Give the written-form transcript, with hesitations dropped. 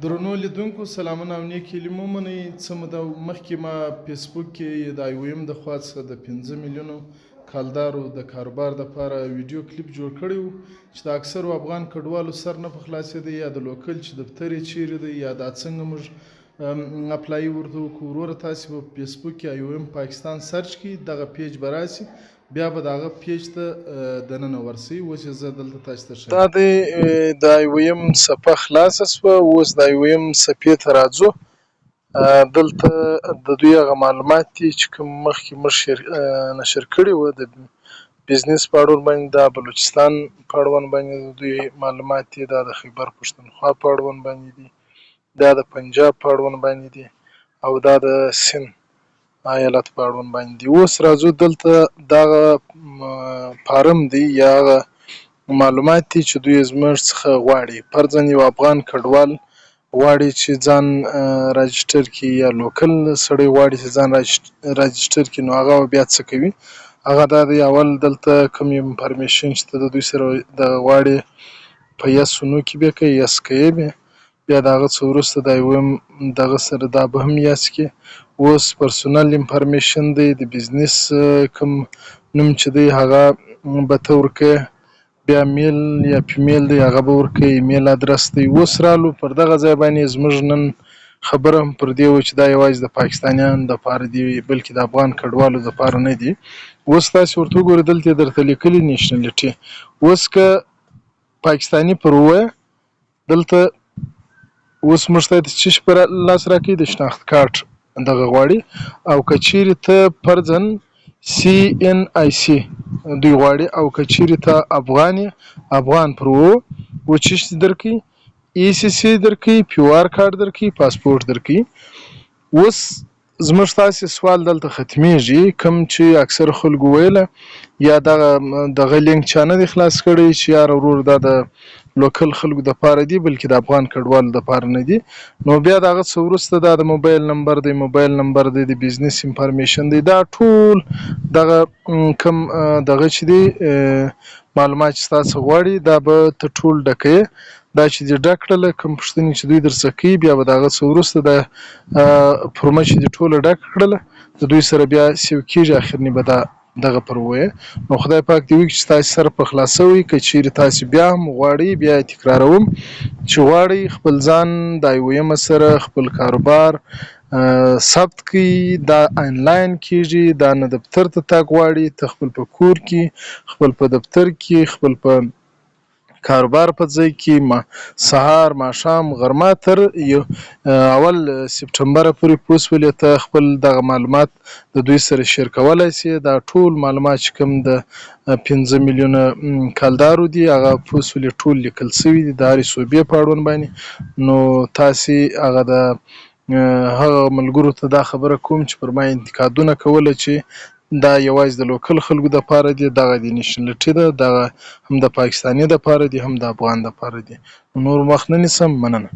درنو لیدونکو سلامونه او نیکې هیلې مو ومنئ. څه موده مخکې ما فیسبوک کې د آی او ایم د خوا څخه د 5 میلیونو کالدارو د کاروبار دپاره ویډیو کلیپ جوړ کړی و چې د اکثرو افغان کډوالو سر نه په خلاصېده، یا د local چې دفتر یې چیرې دی، یا دا څنګه موږ apply ورته وکړو. وروره، تاسې په فیسبوک کې آی او ایم پاکستان search کړئ، دغه page به راسي، بیا به د هغه page ته دننه ورسئ. اوس یې زه دلته تاسې ته ښیم. دا دی د آی او ایم صفحه خلاصه شوه. اوس د آی او ایم صفحې ته راځو. دلته د دوی هغه معلومات دي چې کوم مخکې موږ نشر کړي وو د business په اړوند باندې. دا بلوچستان په اړوند باندې د دوی معلومات دي، دا د خیبر پښتونخوا په اړوند باندې دي، دا د پنجاب په اړوند باندې دي او دا د سند ایالت په اړوند باندې دي. اوس راځو دلته، دغه فارم دی یا هغه معلومات دي چې دوی زموږ څخه غواړي. فرضاً یو افغان کډوال غواړي چې ځان register کړي یا local سړی غواړي چې ځان register کړي، نو هغه بیا څه کوي؟ هغه دا دی، اول دلته کوم information چې ته د دوی سره دغه غواړي، په yes no کې به کوي، yes کوي به. بیا د هغه څه وروسته د ایم دغه سره دا به هم yes کړي. اوس personal information دی، د business کوم نوم چې دی هغه به ته ورکوې، بیا male یا female دی هغه به ورکوې، email address دی. اوس رالو پر دغه ځای باندې. زموږ نن خبره هم پر دې وه چې دا یوازې د پاکستانیانو دپاره دي، بلکې د افغان کډوالو دپاره نه دي. اوس تاسې ورته وګورئ، دلته یې درته لیکلي nationality. اوس که پاکستاني پر ووایه، دلته اوس موږ ته څه شي پر لاس راکوي؟ د شناخت کارت دغه غواړي. او که چیرې ته فرضاً سی ان آی سی دوی غواړي، او که چیرې ته افغان یې، افغان پر و چې څه درکوي؟ ای سی سی درکوي، پیو آر کارت درکوي، پاسپورت درکوي. اوس زموږ تاسې سوال دلته ختمیږي، کوم چې اکثر خلکو ویله یا دغه لینک چا نه دی خلاص کړی چې یاره ورور، دا د local خلکو دپاره دي، بلکې د افغان کډوالو دپاره نه دي. نو بیا د هغه څه وروسته دا د موبایل نمبر دی، موبایل نمبر دی، د business information دی. دا ټول دغه کوم دغه چې دی معلومات چې تاسو غواړي، دا به ته ټول ډکوې. دا چې دې ډک کړله، کوم پوښتنې چې دوی درڅخه کوي، بیا به د هغه څه وروسته دا فورمه چې دې ټوله ډکه کړله، د دوی سره بیا save کېږي، اخرني به دا دغه پر ووایې. نو خدای پاک دې وکړي چې تاسې سر په خلاصوئ. که چیرې تاسې بیا هم غواړئ، بیا یې تکراروم، چې غواړئ خپل ځان د آی او ایم سره خپل کاروبار ثبت کړئ، دا آنلاین کیږي، دا نه دفتر ته تګ غواړي. ته خپل په کور کې، خپل په دفتر کې، خپل په کاروبار په ځای کې ما سهار، ماښام، غرمه تر یو اول سپټمبر پورې پوسولې ته خپل دغه معلومات د دوی سره share کولای شي. دا ټول معلومات چې کوم د 5 میلیونه کالدارو دي، هغه پوسولې ټول لیکل شوي دي د هرې صوبې په اړوند باندې. نو تاسې هغه د هغه ملګرو ته دا خبره کوم چې پر ما انتقادونه کوله چې دا یوازې د local خلکو دپاره دي، دغه د nationality ده، دغه هم د پاکستاني دپاره دي، هم د افغان دپاره دي. نور وخت نه نیسم، مننه.